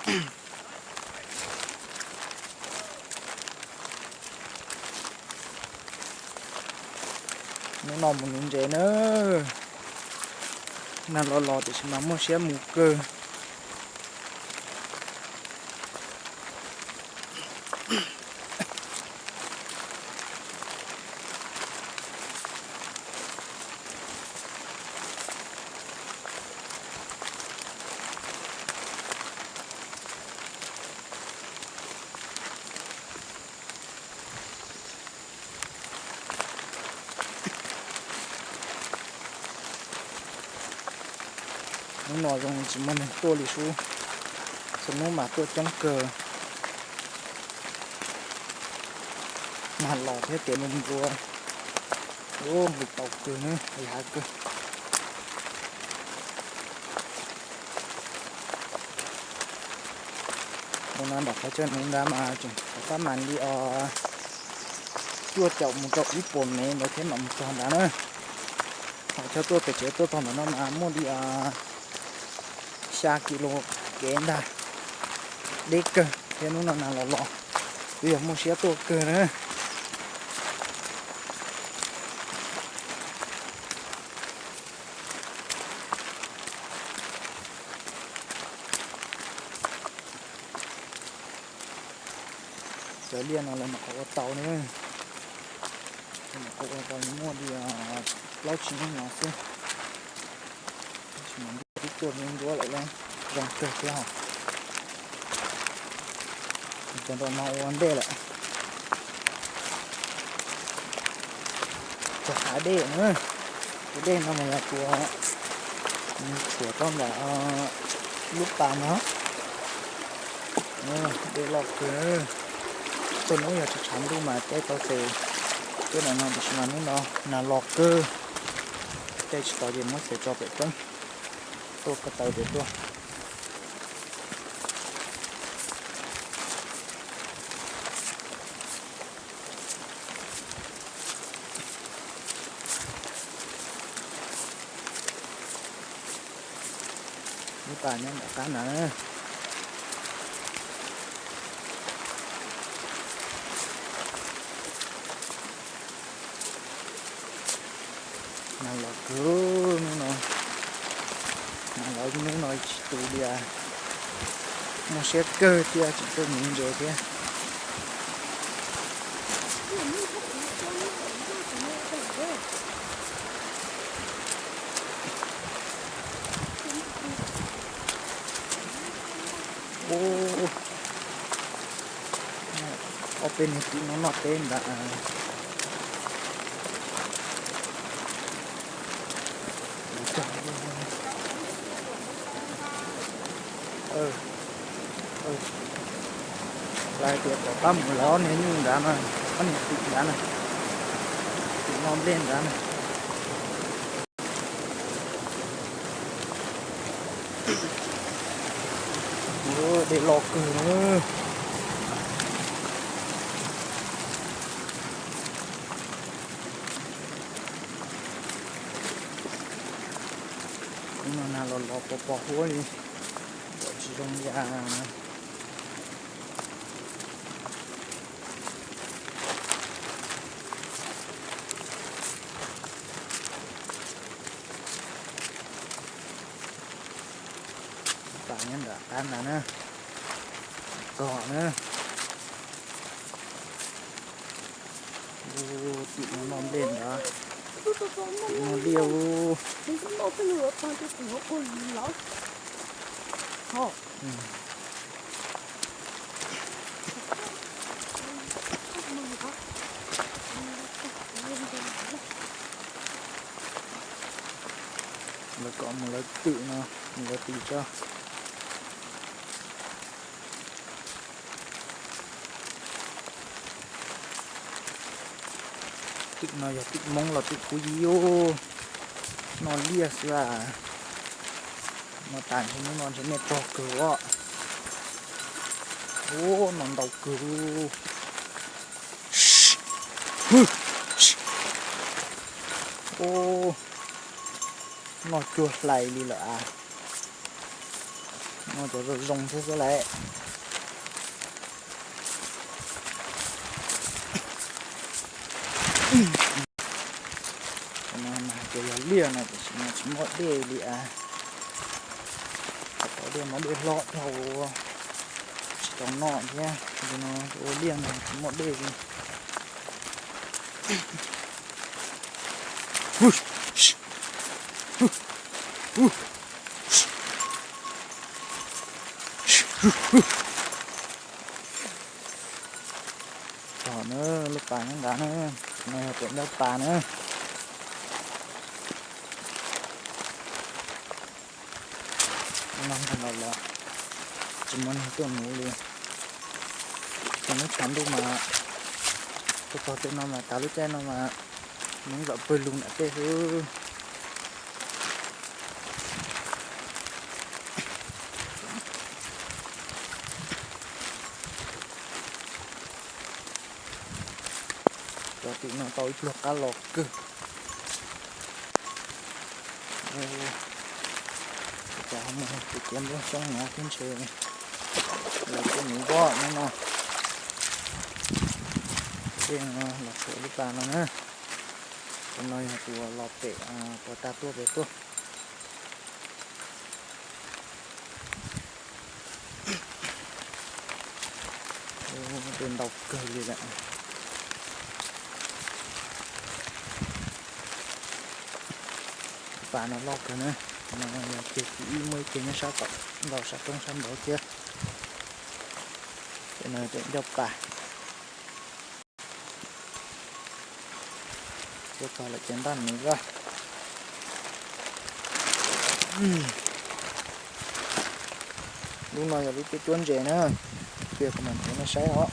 Hnub no mus nuv ntses na. Nag los los tiam sis mas muaj siab mus kawg. Hnub no zoo tsis muaj neeg tuaj li sub, txhua hnub mas tuaj coob kawg. Nag los thiab tias nws nplua, ua nqis tau kawg na, nqis hav kawg. Ua no nram qhov chaw nuv nrad mas tseem rov qab mas li os cuaj caum mus rau ib puas mev ntawd thiab mam mus txog nrad na. Ho chaw tuaj pem tsev tuaj txog ntawm no mas muaj li xya kis lus kev ntag. Deb kawg thiab hnub no nag los los, kuj yog muaj siab tuaj kawg na. Cov liaj no lawv mam qhov ua tau na. Lawv mam qhov ua tau muaj li plaub tsib hnub no xwb. Tab sis mas ntuj twb tuaj ntub ntub lawm, zoo kawg thiab os. Cov nram no ua ntej lawm. Cov hav dej na, tus dej no mas yog tus tshuam rau ntawm lub pas no. Dej loj kawg. Txhua hnub yog tsis tshav ntuj mas caij tau xes tuaj ntawm no, tiam sis mas hnub no nag los kawg, caij tsis tau ces muab xes tso pem roob, tuaj ko taw pem tuaj. Lub pas nyob nram qab ntawd. Nag los kawg hnub no, nag los hnub no tsis tu li, muaj siab kawg thiab tseem tuaj nuv ntses thiab. Ob peb niag twm no noj teb ntag. Lawv tias kom pab mus lawv ob niag nyuj nrad no, ob niag twm nrad na, twm no nplej nrad na. Dej loj kawg na. Hnub no nag los los pos pos huab li, kom tsis zoo li. Pas nyob nram qab ntawd na, txog na. Twm no noj nplej ntawd, twm no liaj. Lawv kom mus lawv twm no, mus lawv twm tso. Twm no yog twm Hmoob los twm kuj yig, noj liaj xwb a. Noj tas ntshe hnub no ntshe nej rog kawg os. Ub, noj ntau kawg. Ub, noj cuag hlais li lawm a. No cov zoo zoo thiab xwb lauj. No mas cov yog liaj no tiam sis mas tsis muaj dej li as. Tau dej mas dej hlob dhau, tsis tau noj thiab. Ua liaj no tsis muaj dej li. Tog na, lub pas nyob nrad na, no yog pem ncauj pas na. No los los tsis muaj neeg tuaj nuv li. Ces neb tshav ntuj mas tuaj txog tej no mas tas lub caij no mas neb zom pawg lug nram tej xwb. Cov tim no tau ib pluag qab los kawg. Cov ho mus tus ciav nplooj xyoob no thiab ntshe los tuaj nuv voj no no. Tej no los txog lub pas no na. Tus no yog tus los pem puas tag tuaj pem tuaj. Tej ntau kawg li lawm. Pas no loj kawg na. No yog ceg thib ib, muaj ib ceg nyob sab tom ntau sab roob sab nraud thiab. Ces no pem ncauj pas. Tuaj txog lawm ces npaj nuv lawm. Lub no yog lub cuab cuab ntses na, cia kuv mam nthuav nej saib os.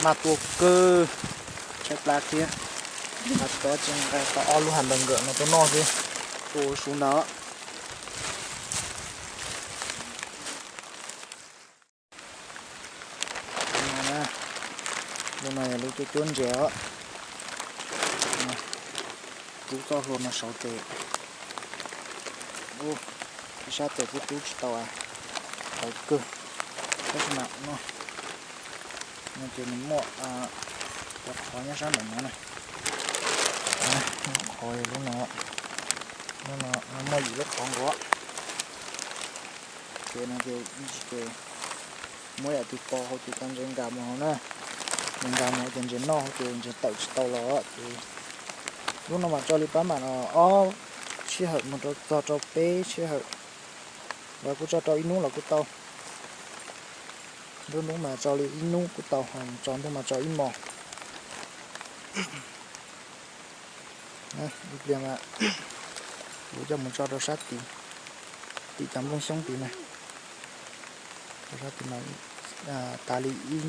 Maj tuaj kawg, tshaib plab thiab. Qhov tod tsis nqa tau ob lub hav npawg nkawm no tuaj noj xwb, tuaj ua su ntawd. Lub no yog lub cuab cuab ntses os. Rub txoj hlua no saud ces ib sab tes kuj rub tsis tau, qhov kawg. Tab sis mas no, no ces nws muaj cov qhov nyob sab nraum no na. Lub qhov lub no, lub no muaj yim lub qhov nkaus. Ces no ces ib ntsis ces muab yam twg pov hauv ces cov ntses nkag mus hauv na. Nws nkag mus ces ntses noj hauv ces ntses tawm tsis tau los ces lub no mas tso li pab mam no ob sij hawm mus rau txog rau peb sij hawm, los kuj tso rau ib hnub los kuj tau. Nruab hnub mas tso li ib hnub kuj tau, ho tsaus ntuj mas tso ib hmos. Ib pliag mas kuv coj mus tso rau sab tid, tim cov nplooj xyoob tid na. Rau sab tid mas tas li ib,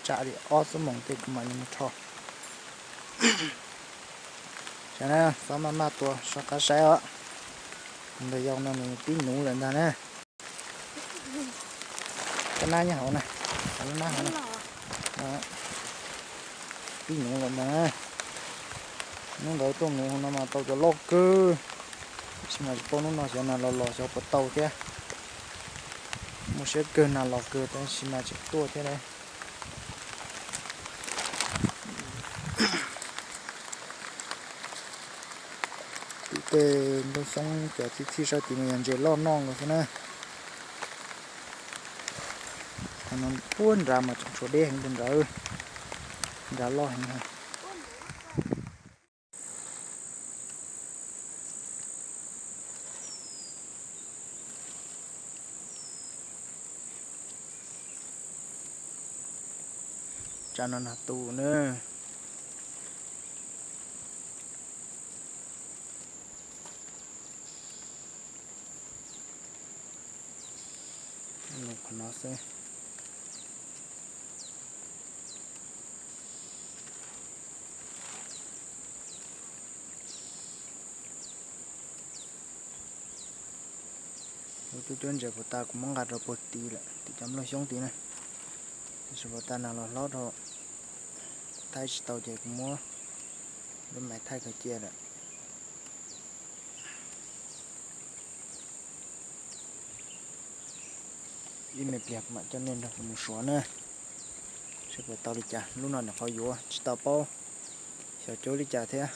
tsam li ob xuab moos tej kuv mam li mus rho. Saib na, xob maj maj tuaj soj qab saib os. Tus ntawd yau no nws pib nuv lawm ntag na. Kab nab nyob hauv na, kab nab hauv na. Pib nuv lawm ntag na. Hnub ntawd tuaj nuv no mas tau cov loj kawg. Tab sis mas tsis paub hnub no xyov nas los los xyov puas tau thiab. Muaj siab kawg nas los kawg tab sis mas tsis tuaj thiab na. Tim tej nplooj xyoob cov txhij txhij sab tid mas yog ntses loj noj nkaus xwb na. Qhov no puag nrad mas tseem tshuav deb heev puag nrad, nrad loj heev. Tsam no nag tu na. Qhov no xwb. Lub cuab cuab ntses puas tas kuv muab nqa rau puag tid lawm, tim cov nplooj xyoob tid na. Tab sis puas tas nas los hlob rau, thaij tsis tau ces kuv muab lub maiv thaij kawg cia lawm. Ib me pliag kuv mam coj nej nrog kuv mus suav na, seb puas tau li cas. Lub no nyuam qhuav yuav tsis tau paub xyov cuab li cas thiab.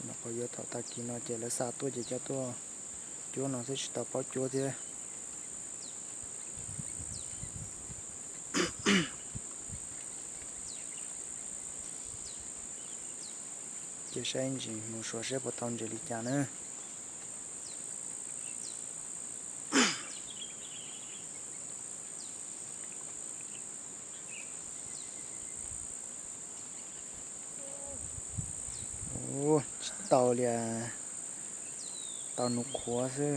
Nyuam qhuav yuav thaum tag kis no ces lawv xa tuaj ces coj tuaj cuab no xwb tsis tau paub cuab thiab. Ces saib ntsis mus suav seb puas tau ntses li cas na. Ub, tsis tau li, tau nuv qhuav xwb.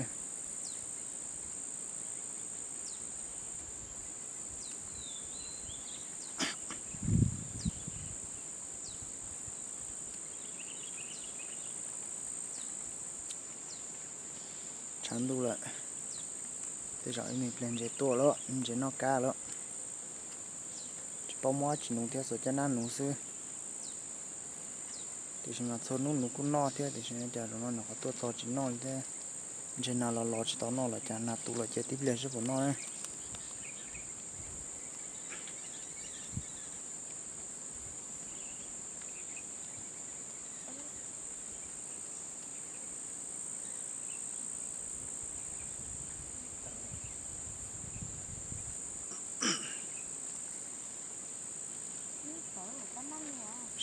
Tshav ntuj lawm, tej zaum ib me pliag ntses tuaj lawm, ntses noj kab lawm. Tsis paub muab dab tsi nuv thiab, xuas caj nab nuv xwb. Tiam sis mas txhua hnub nuv kuj noj thiab, tiam sis cas zaum no nyuam qhuav tuaj txog tsis noj li thiab. Ntshe nag los los tsis tau noj los cas, nag tu los ces tib pliag seb puas noj na.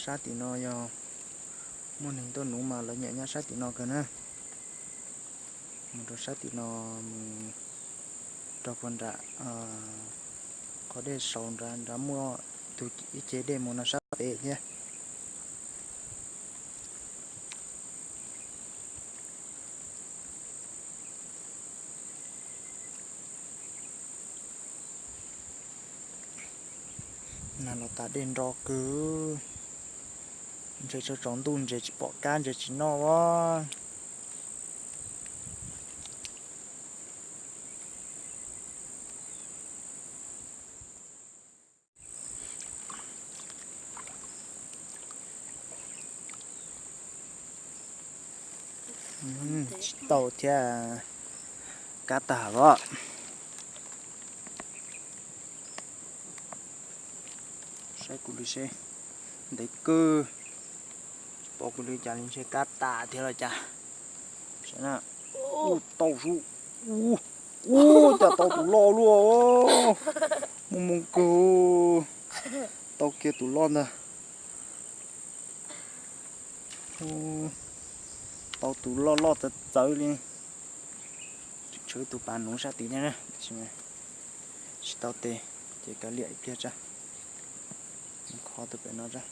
Sab tim no yog muaj neeg tuaj nuv mas lawv nyiam nyob sab tim no kawg na. Mus rau sab tim no, mus rau puag nram qhov dej saud nrad, nrad muaj ib tug ib ce dej mus no sab pem thiab. Nag los tas dej nro kawg, ntshe tsaus ntuj ntses tsis pom kab ntses tsis noj as. Tsis tau thiab, kab tag los. Saib kuv li seb, ntev kawg, tsis pom kuv li cas li ntshe kab tas thiab los cas. Ub, tau sub, ub, ub, cas tau tus loj luaj, muaj moo kawg, tau kiag tus loj ntag. Tau tus loj loj txawv txawv li. Tshuav ib tug pas nuv sab tid thiab na, tab sis tsis tau tes, ces kav liam ib pliag tsa. Mus kho tus pem no tsa.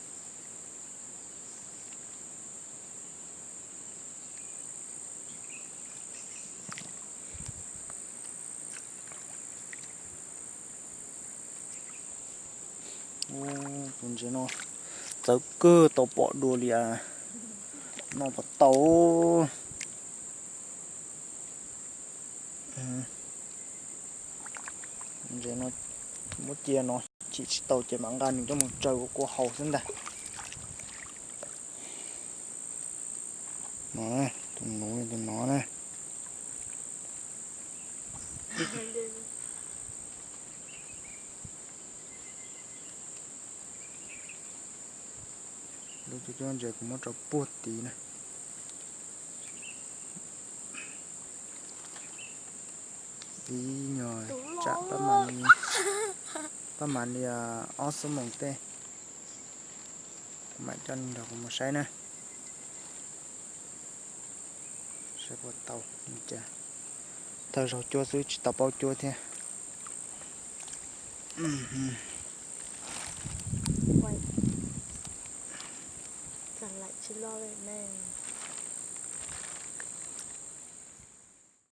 Tus ntses no txawv kawg tau pom dua li as, noj puas tau. Ntses no muab cia no chim tsis tau ces mam nqa nws coj mus tsaws ua kua haus xwb ntag. No, tus nuv tus no na. Lub cuab cuab ntses kuv muab rau puag tid na. Ib nyuag tsam pab mam li ob xuab moos tej, kuv mam coj nej nrog kuv mus saib na. Saib puas tau li cas. Thawj zaug cuab xwb tsis tau paub cuab thiab.